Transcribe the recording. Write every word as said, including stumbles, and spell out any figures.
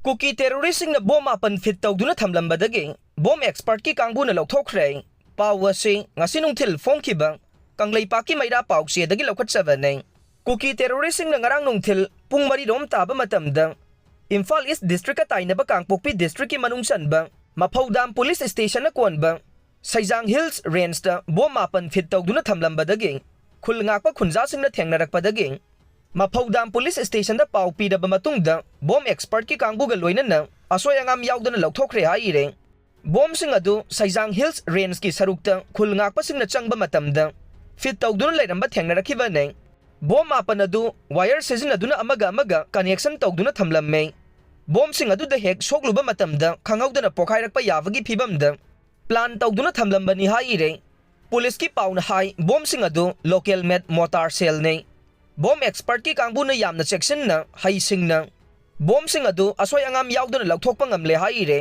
ꯀꯨꯀꯤ ꯇꯦꯔꯣꯔꯤꯁꯁꯤꯡꯅ bomb ꯃꯥꯄꯟ fit ꯇꯧꯗꯨꯅ ꯊꯝꯂꯝꯕꯗꯒꯤ bomb ꯑꯦꯛꯁꯄꯔꯠꯀꯤ ꯀꯥꯡꯕꯨꯅ ꯂꯧꯊꯣꯛꯈ꯭ꯔꯦ꯫ ꯄꯥꯎ ꯑꯁꯤ ꯉꯁꯤ ꯅꯨꯡꯊꯤꯜ ꯐꯣꯡꯈꯤꯕ ꯀꯪꯂꯩꯄꯥꯛꯀꯤ ꯃꯩꯔꯥ ꯄꯥꯎꯆꯦꯗꯒꯤ ꯂꯧꯈꯠꯆꯕꯅꯤ꯫ ꯀꯨꯀꯤ ꯇꯦꯔꯣꯔꯤꯁꯁꯤꯡꯅ ꯉꯔꯥꯡ ꯅꯨꯡꯊꯤꯜ ꯄꯨꯡ ꯃꯔꯤ ꯔꯣꯝ ꯇꯥꯕ ꯃꯇꯝꯗ ꯏꯝꯐꯥꯜ ꯏꯁ ꯗꯤꯁꯇ꯭ꯔꯤꯛꯀ ꯇꯥꯏꯅꯕ ꯀꯥꯡꯄꯣꯛꯄꯤ ꯗꯤꯁꯇ꯭ꯔꯤꯛꯀꯤ ꯃꯅꯨꯡ ꯆꯟꯕ ꯃꯐꯧꯗꯥꯝ ꯄꯨꯂꯤꯁ ꯁ꯭ꯇꯦꯁꯟꯅ ꯀꯣꯟꯕ ꯁꯩꯖꯥꯡ ꯍꯤꯜꯁ ꯔꯦꯟꯖꯇ ꯕꯣꯝ ꯃꯥꯄꯟ ꯐꯤꯠ ꯇꯧꯗꯨꯅ ꯊꯝꯂꯝꯕꯗꯒꯤ ꯈꯨꯜ ꯉꯥꯛꯄ ꯈꯨꯟꯖꯥꯁꯤꯡꯅ ꯊꯦꯡꯅꯔꯛꯄꯗꯒꯤ ꯃꯐꯧꯗꯥꯝ ꯄꯨꯂꯤꯁ ꯁ꯭ꯇꯦꯁꯟꯗ ꯄꯥꯎ ꯄꯤꯔꯕ ꯃꯇꯨꯡꯗ ꯕꯣꯝ ꯑꯦꯛꯁꯄꯔꯠꯀꯤ ꯀꯥꯡꯕꯨꯒ ꯂꯣꯏꯅꯅ ꯑꯁꯣꯏ ꯑꯉꯥꯝ ꯌꯥꯎꯗꯅ ꯂꯧꯊꯣꯛꯈ꯭ꯔꯦ ꯍꯥꯏꯔꯦ꯫ ꯕꯣꯝꯁꯤꯡ ꯑꯗꯨ ꯁꯩꯖꯥꯡ ꯍꯤꯜꯁ ꯔꯦꯟꯖꯀꯤ ꯁꯔꯨꯛꯇ ꯈꯨꯜ ꯉꯥꯛꯄꯁꯤꯡꯅ ꯆꯪꯕ ꯃꯇꯝꯗ ꯐꯤꯠ ꯇꯧꯗꯨꯅ ꯂꯩꯔꯝꯕ ꯊꯦꯡꯅꯔꯛꯈꯤꯕꯅꯦ꯫ ꯕꯣꯝ ꯃꯥꯄꯟ ꯑꯗꯨ ꯋꯥꯌꯔ ꯁꯤꯖꯤꯟꯅꯗꯨꯅ ꯑꯃꯒ ꯑꯃꯒ ꯀꯅꯦꯛꯁꯟ ꯇꯧꯗꯨꯅ ꯊꯝꯂꯝꯃꯦ꯫ ꯕꯣꯝꯁꯤꯡ ꯑꯗꯨꯗ ꯍꯦꯛ ꯁꯣꯛꯂꯨꯕ ꯃꯇꯝꯗ ꯈꯪꯍꯧꯗꯅ ꯄꯣꯈꯥꯏꯔꯛꯄ ꯌꯥꯕꯒꯤ ꯐꯤꯕꯝꯗ ꯄ꯭ꯂꯥꯟ ꯇꯧꯗꯨꯅ ꯊꯝꯂꯝꯕꯅꯤ ꯍꯥꯏꯔꯦ꯫ ꯄꯨꯂꯤꯁꯀꯤ ꯄꯥꯎꯅ ꯍꯥꯏ, ꯕꯣꯝꯁꯤꯡ ꯑꯗꯨ ꯂꯣꯀꯦꯜ ꯃꯦꯗ ꯃꯣꯇꯥꯔ ꯁꯦꯜꯅꯤ꯫ ꯕꯣꯝ ꯑꯦꯛꯁꯄꯔꯠꯀꯤ ꯀꯥꯡꯕꯨꯅ ꯌꯥꯝꯅ ꯆꯦꯛꯁꯤꯟꯅ, ꯍꯩꯁꯤꯡꯅ ꯕꯣꯝꯁꯤꯡ ꯑꯗꯨ ꯑꯁꯣꯏ ꯑꯉꯥꯝ ꯌꯥꯎꯗꯅ ꯂꯧꯊꯣꯛꯄ ꯉꯝꯂꯦ ꯍꯥꯏꯔꯦ꯫